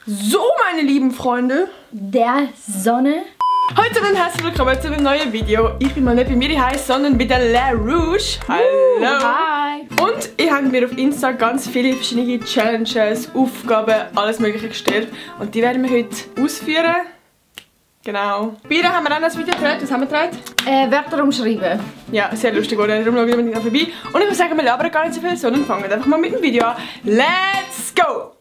So, meine lieben Freunde der Sonne. Heute und herzlich willkommen zu einem neuen Video. Ich bin mal nicht bei mir heiß, sondern bei der La Rouge. Hallo! Hi! Und ihr habt mir auf Insta ganz viele verschiedene Challenges, Aufgaben, alles mögliche gestellt. Und die werden wir heute ausführen. Genau. Bira, haben wir auch noch ein Video gedreht? Was haben wir gedreht? Wörter umschreiben. Ja, sehr lustig, oder? Darum schauen wir nicht vorbei. Und ich würde sagen, wir labern gar nicht so viel, sondern fangen einfach mal mit dem Video an. Let's go!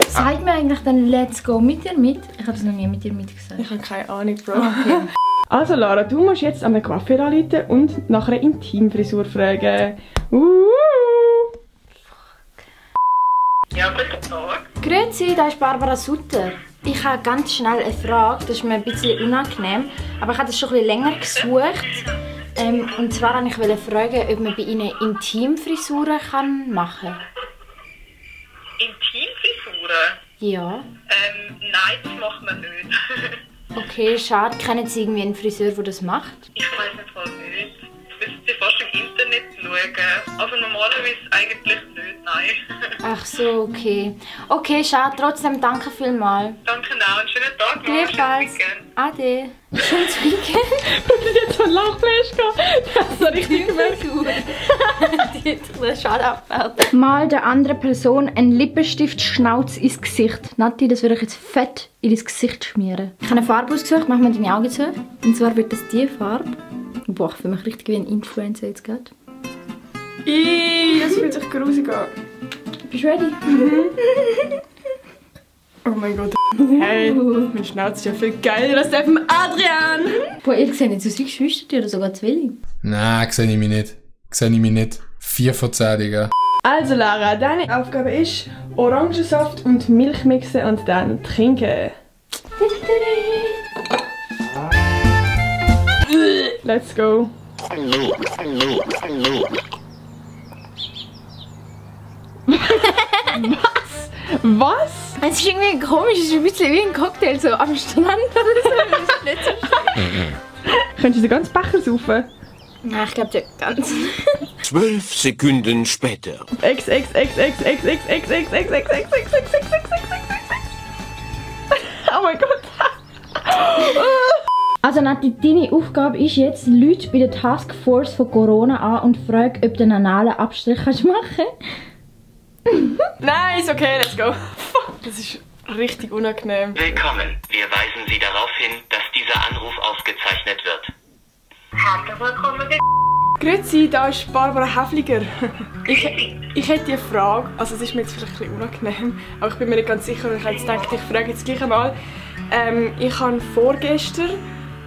Sagt mir eigentlich dann Let's go mit dir mit? Ich habe es noch nie mit dir mitgesagt. Ich habe keine Ahnung, Bro. Okay. Also Lara, du musst jetzt an den Coiffeur anrufen und nach einer Intimfrisur fragen. Ja, guten Tag. Grüezi, da ist Barbara Sutter. Ich habe ganz schnell eine Frage, das ist mir ein bisschen unangenehm, aber ich habe das schon ein bisschen länger gesucht. Und zwar wollte ich fragen, ob man bei Ihnen Intimfrisuren machen kann. Intimfrisuren? Ja. Nein, das macht man nicht. Okay, schade. Kennen Sie irgendwie einen Friseur, der das macht? Ich weiß nicht voll nicht. Müssen Sie fast im Internet schauen. Also normalerweise eigentlich nicht, nein. Ach so, okay. Okay, schade. Trotzdem danke vielmals. Danke auch, einen schönen Tag noch. Gleichfalls. Schönes Weekend. Ade. Schönes Weekend. Du bist jetzt von Lachfleisch gegangen. Das ist so richtig gemerkt. Die hat einen Schaden abgebaut. Mal der anderen Person einen Lippenstift-Schnauz ins Gesicht. Nati, das würde ich jetzt fett in dein Gesicht schmieren. Ich habe eine Farbe ausgesucht, machen wir deine Augen zu. Und zwar wird das die Farbe. Boah, ich fühle mich richtig wie ein Influencer jetzt gerade. Das fühlt sich grusig an. Bist du ready? Oh mein Gott. Hey, mein Schnauz ist ja viel geiler als der von Adrian. Boah, ihr seht nicht so wie Geschwister oder sogar Zwilling. Nein, sehe ich mich nicht. Sehe ich mich nicht. 4 von 10, Digga. Also Lara, deine Aufgabe ist Orangensaft und Milch mixen und dann trinken. Let's go. Was? Es ist irgendwie komisch, es ist ein bisschen wie ein Cocktail, so am Strand oder so. Das ist nicht so schön. Könntest du den ganzen Becher saufen? Nein, ich glaube nicht ganz. 12 Sekunden später. Oh mein Gott. Also Nati, deine Aufgabe ist jetzt, Leute bei der Taskforce von Corona an und frag, ob du einen analen Abstrich kannst machen. Nice, okay, let's go. Das ist richtig unangenehm. Willkommen. Wir weisen Sie darauf hin, dass dieser Anruf aufgezeichnet wird. Herzlich willkommen. Grüezi, da ist Barbara Häfliger. Ich hätte die Frage, also es ist mir jetzt vielleicht ein bisschen unangenehm, aber ich bin mir nicht ganz sicher und ich habe jetzt gedacht, ich frage jetzt gleich einmal. Ich habe vorgestern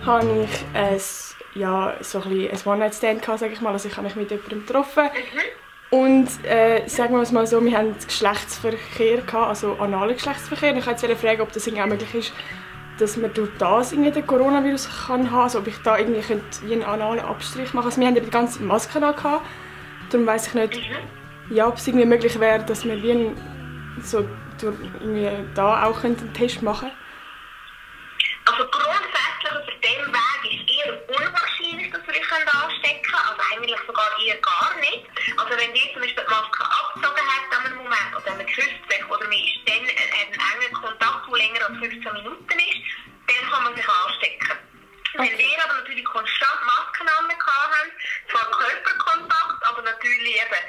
so ein One-Night-Stand gehabt, sage ich mal, also ich habe mich mit jemandem getroffen. Und sagen wir es mal so, wir haben Geschlechtsverkehr gehabt, also analen Geschlechtsverkehr. Ich wollte jetzt fragen, ob das irgendwie auch möglich ist, dass man durch das irgendwie den Coronavirus kann haben, also ob ich da irgendwie wie einen analen Abstrich machen könnte. Also wir haben ja die ganze Maske gehabt, darum weiss ich nicht, ja, ob es irgendwie möglich wäre, dass wir wie irgendwie da auch einen Test machen könnten. Also grundsätzlich auf dem Weg ist eher unwahrscheinlich, dass wir euch anstecken können. Also eigentlich sogar eher gar nicht. Also wenn ihr zum Beispiel die Maske abgezogen habt an einem Moment oder man küsst sich oder man ist dann ein enger Kontakt, der länger als 15 Minuten ist, dann kann man sich anstecken. Okay. Wenn wir aber natürlich konstant Masken haben, zwar Körperkontakt, aber natürlich eben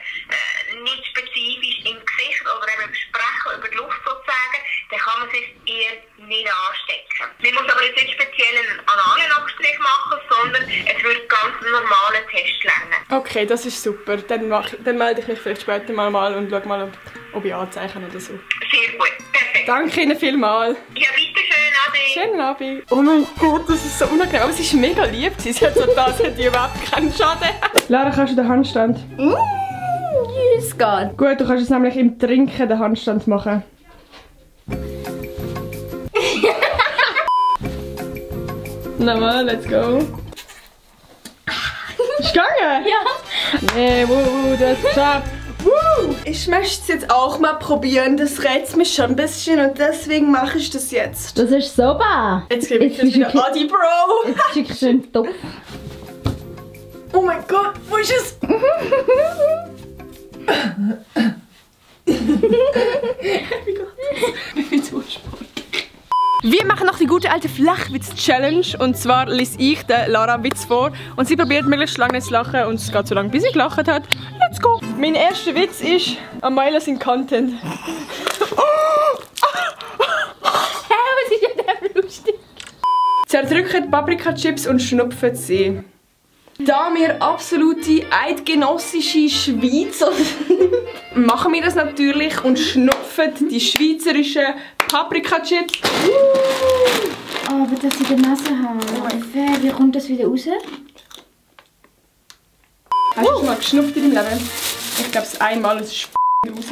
nicht spezifisch im Gesicht oder eben sprechen über die Luft sozusagen, dann kann man sich eher nicht anstecken. Man muss aber jetzt nicht speziell einen analen Abstrich machen, sondern es wird ganz normalen Test lernen. Okay, das ist super. Dann melde ich mich vielleicht später mal und schaue mal, ob ich anzeichne oder so. Sehr gut, perfekt. Danke Ihnen vielmals. Ja, bitteschön, Ade. Schönen Abend. Oh mein Gott, das ist so unangenehm. Aber sie ist mega lieb. Sie hat so das, hat die überhaupt keinen Schaden. Lara, kannst du den Handstand? Es geht. Gut, du kannst jetzt nämlich im Trinken den Handstand machen. Nochmal, let's go. Ist gegangen? Ja. Nee, du hast es geschafft. Ich möchte es jetzt auch mal probieren. Das reizt mich schon ein bisschen und deswegen mache ich das jetzt. Das ist super. Jetzt gebe ich das wieder Adi, Bro. Jetzt schickst du einen Topf. Oh mein Gott, wo ist es? Wie geht das? Ich bin so Sport. Wir machen noch die gute alte Flachwitz-Challenge. Und zwar lese ich der Lara einen Witz vor. Und sie probiert möglichst lange nicht zu lachen. Und es geht so lange, bis sie gelacht hat. Let's go! Mein erster Witz ist, Amaila sind Content. Was ist denn lustig? Zerdrücken Paprika-Chips und schnupfen sie. Da wir absolute eidgenössische Schweizer sind, machen wir das natürlich und schnupfen die schweizerischen Paprika-Chips. Oh, aber dass ich in der Nase habe. Wie kommt das wieder raus? Hast du schon mal geschnupft in deinem Leben? Ich glaube es einmal, es war raus.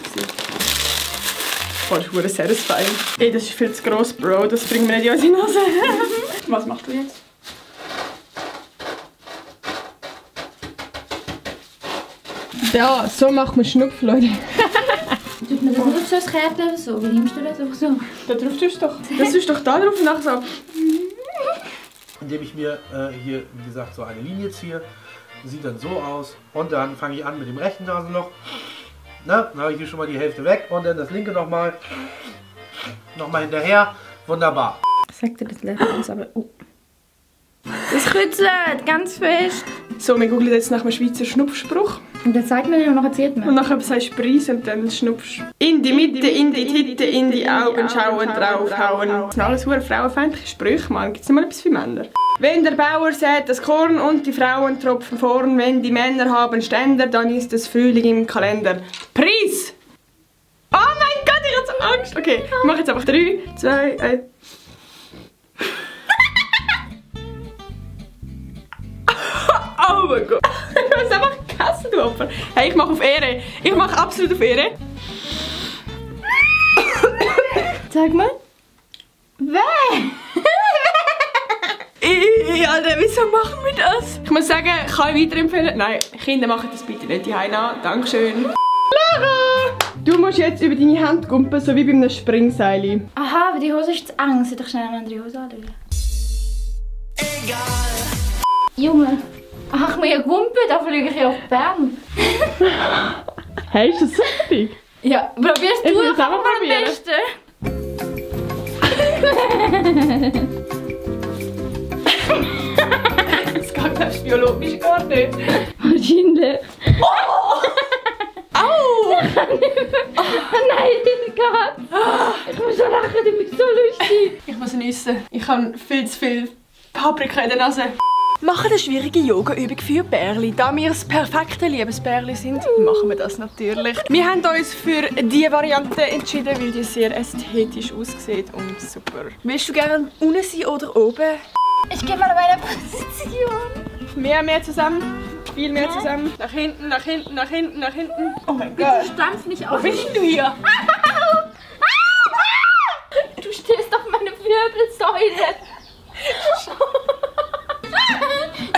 Voll schwer satisfying. Ey, das ist viel zu gross, Bro. Das bringt mir nicht in unsere Nase. Was machst du jetzt? Ja, so macht man Schnupf, Leute. Tut man das nicht auf so ein Kärtchen oder so? Wie nimmst du das einfach so? Da drauf tust du doch. Das tust du doch da drauf und nachher so. Indem ich mir hier, wie gesagt, so eine Linie ziehe. Sieht dann so aus. Und dann fange ich an mit dem rechten Nasenloch. Na, dann habe ich hier schon mal die Hälfte weg. Und dann das linke nochmal. Nochmal hinterher. Wunderbar. Sagt dir das letztens, aber... Oh. Das kützelt ganz fest. So, wir googeln jetzt nach einem Schweizer Schnupfspruch. Und dann zeigt man den und nachher zieht man. Und nachher sagst du Preis und dann schnupfst. In die Mitte, in die Titte, in die Augen schauen, draufhauen. Das sind alles verdammt frauenfeindliche Sprüche, Mann. Gibt es nicht mal etwas für Männer? Wenn der Bauer sät das Korn und die Frauen tropfen vorn, wenn die Männer haben Ständer, dann ist es Frühling im Kalender. Preis! Oh mein Gott, ich hab so Angst! Okay, ich mache jetzt einfach 3, 2, 1. Oh mein Gott! Ich muss einfach Kassen opfern. Hey, ich mache auf Ehre. Ich mache absolut auf Ehre. Sag mal. Wer? Alter, wieso machen wir das? Ich muss sagen, kann ich weiterempfehlen? Nein, Kinder machen das bitte nicht die Heina. Dankeschön. Lara! Du musst jetzt über deine Hand gumpen, so wie bei einem Springseil. Aha, aber die Hose ist zu eng. Soll ich schnell eine andere Hose anschauen? Egal. Junge. Ach, ich muss ja gumpen, da fliege ich ja auf Bern. Hey, ist das so richtig? Ja, probierst du es am besten. Das geht das biologisch gar nicht. Wahrscheinlich. Oh! Au! Nein, das geht. Ich muss so lachen, du bist so lustig. Ich muss niesen. Ich habe viel zu viel Paprika in der Nase. Machen eine schwierige Yoga-Übung für Bärli. Da wir das perfekte Liebesbärli sind, machen wir das natürlich. Wir haben uns für diese Variante entschieden, weil die sehr ästhetisch aussieht und super. Willst du gerne unten sein oder oben? Ich gebe mal meine Position. Mehr zusammen. Viel mehr zusammen. Nach hinten, nach hinten, nach hinten, nach hinten. Oh mein Gott. Du stampfst nicht auf. Wo bist du hier? Du stehst auf meine Wirbelsäule.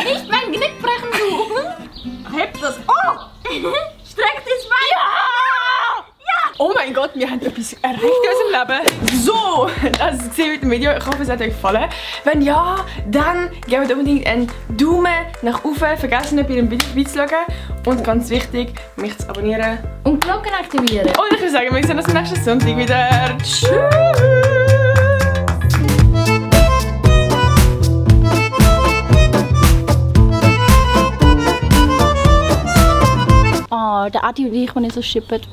Nicht mein Genick brechen, du! Heb das! Oh! Streck das Bein! Ja! Ja! Oh mein Gott, wir haben etwas erreicht in unserem Leben. So, das ist gesehen mit dem Video. Ich hoffe, es hat euch gefallen. Wenn ja, dann gebt unbedingt einen Daumen nach oben. Vergesst nicht, bei dem Video zu schauen. Und ganz wichtig, mich zu abonnieren. Und die Glocken aktivieren. Und ich würde sagen, wir sehen uns am nächsten Sonntag wieder. Tschüss! Der Adi und ich, wenn ich so schippert.